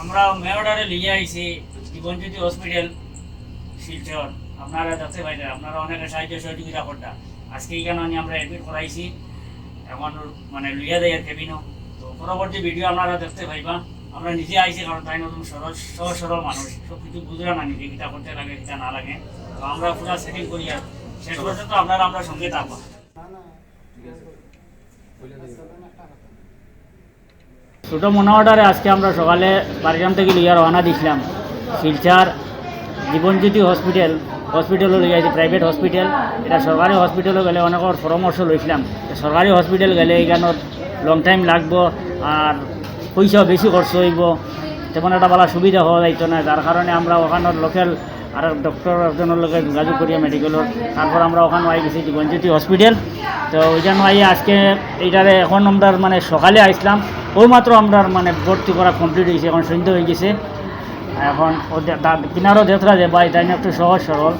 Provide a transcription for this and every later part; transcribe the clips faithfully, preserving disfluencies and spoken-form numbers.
আমরা মেয়ররে লইয়া আইছি জীবনজ্যোতি হসপিটাল শিলচর। আপনারা দেখতে পাইরা, আপনারা অনেকে সাহায্য সহযোগিতা করতা। আজকে এখানে আনি আমরা অ্যাডমিট করাইছি, এখন মানে লইয়া যাই আর কেবিনও। তো পরবর্তী ভিডিও আপনারা দেখতে পাইবা। আমরা নিজে আইছি, কারণ তাই নতুন সরল, সহজ সরল মানুষ, সব কিছু বুঝরা না নিজে, কিতা করতে লাগে, কিতা না লাগে। তো আমরা পুরা সেটিং করি, আর শেষ পর্যন্ত আপনারা আমরা সঙ্গে থাকবা। ছোট মনোহররে আজকে আমরা সকালে বাড়িগ্রাম থেকে লইয়া রওনা দিছিলাম শিলচর জীবনজ্যোতি হসপিটাল। হসপিটালও লইয়া আইছি, প্রাইভেট হসপিটাল। এটা সরকারি হসপিটালও গেলে অনেকর পরামর্শ লইছিলাম। তো সরকারি হসপিটাল গেলে এখানো লং টাইম লাগবো, আর পয়সাও বেশি খরচ হইব, তেমন একটা ভালো সুবিধা হওয়া যাইতো না, যার কারণে আমরা ওখানোর লোকাল আর ডক্টর একজনের লগে যোগাযোগ করিয়া মেডিকেলর, তারপর আমরা ওখানে আই গেছি জীবনজ্যোতি হসপিটাল। তো ওইখানে আই আজকে এইটারে এখন আমরা মানে সকালে আইসলাম, ওই মাত্র আমরা মানে ভর্তি করা কমপ্লিট হয়েছে, এখন সন্ধ্যা হয়ে গেছে। এখন ও দে- দা- কিনারও দেখরা যে ভাই তাই না একটু সহজ সরল,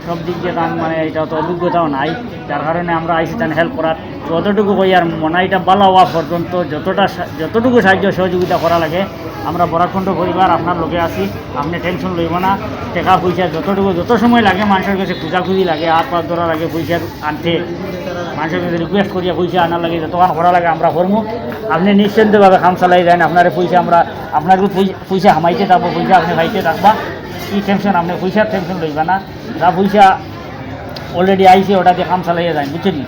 সব দিক দিয়ে তার মানে এটা তো অভিজ্ঞতাও নাই, যার কারণে আমরা আইছি তার হেল্প করার। যতটুকু কই আর মনাইটা ভালো হওয়া পর্যন্ত যতটা সা- যতটুকু সাহায্য সহযোগিতা করা লাগে আমরা বরাকণ্ঠ পরিবার আপনার লগে আছি। আপনি টেনশন লইব না, টাকা পয়সা যতটুকু যত সময় লাগে মানুষের কাছে খোঁজাখুঁজি লাগে, হাত পাত ধরা লাগে পয়সা আনতে, মানুষের কাছে রিকোয়েস্ট করিয়া পয়সা আনার লাগে, যতক্ষণ করা লাগে আমরা করমু। আপনি নিশ্চিন্তভাবে কাম চালাই যান, আপনার পয়সা আমরা আপনার পয়সা পয়সা হামাইতে থাকবো, পয়সা আপনি খাইতে থাকবা, কি টেনশন, আপনি পয়সার টেনশন লইবা না। যা পয়সা অলরেডি আইছে ওটা দিয়ে কাম চালাইয়া যায়, বুঝছেন নি?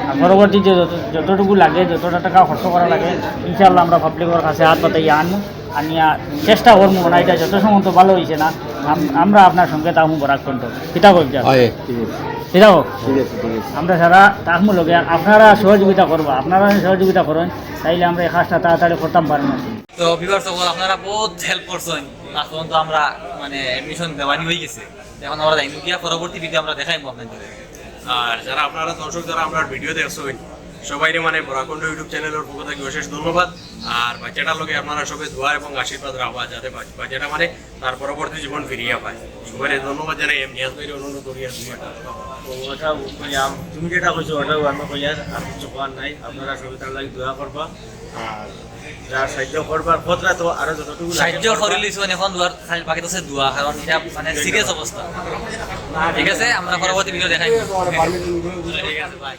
আর পরবর্তীতে যত যতটুকু লাগে, যতটা টাকা খরচ করা লাগে, ইনশাআল্লাহ আমরা পাবলিকর কাছে হাত পাতাইয়া আনবো, আনিয়া চেষ্টা করবো না, এটা যত সময় তো ভালো হয়েছে না, আম- আমরা আপনার সঙ্গে তাহমু বরাক কণ্ঠ। কিতা কইব যা? হয়, ঠিক আছে। কিতা হোক? ঠিক আছে, ঠিক আছে। আমরা সারা তাহমু লগে, আর আপনারা সহযোগিতা করবা, আপনারা সহযোগিতা করেন, তাইলে আমরা এই কাজটা তাড়াতাড়ি করতাম পারবো। তো ভিউয়ার্স সকল, আপনারা বহুত হেল্প করছেন। এখন তো আমরা মানে অ্যাডমিশন দেওয়ানি হয়ে গেছে, এখন আমরা যাই গিয়া পরবর্তী ভিডিও আমরা দেখাইবো আপনাদের। আর যারা আপনারা দর্শক যারা আমরা ভিডিও দেখছেন, সবাইরে মানে বরাকণ্ঠ ইউটিউব চ্যানেলের পক্ষ থেকে অশেষ ধন্যবাদ। আর বাচ্চাটার লগে আপনারা সবাই দোয়া এবং আশীর্বাদ রাখবা, যাতে বাচ- বাচ্চাটা মানে তার পরবর্তী জীবন ফিরিয়া পায়। সবাইরে ধন্যবাদ জানাই, এম নিয়াজ ভাইরে অনুরোধ করি আর দোয়াটা। তো ওটা কইয়াম, তুমি যেটা কইছো ওটাও আমি কইয়ার, আর কিছু করার নাই। আপনারা সবাই তার লাগি দোয়া করবা। আর যারা সাহায্য করবার কথা তো আরো যতটুকু লাগে সাহায্য করবা। করিলিছো এখন দোয়ার খালি বাকি আছে দোয়া, কারণ এটা মানে সিরিয়াস অবস্থা। ঠিক আছে, আমরা পরবর্তী ভিডিও দেখাই। ঠিক আছে, বাই।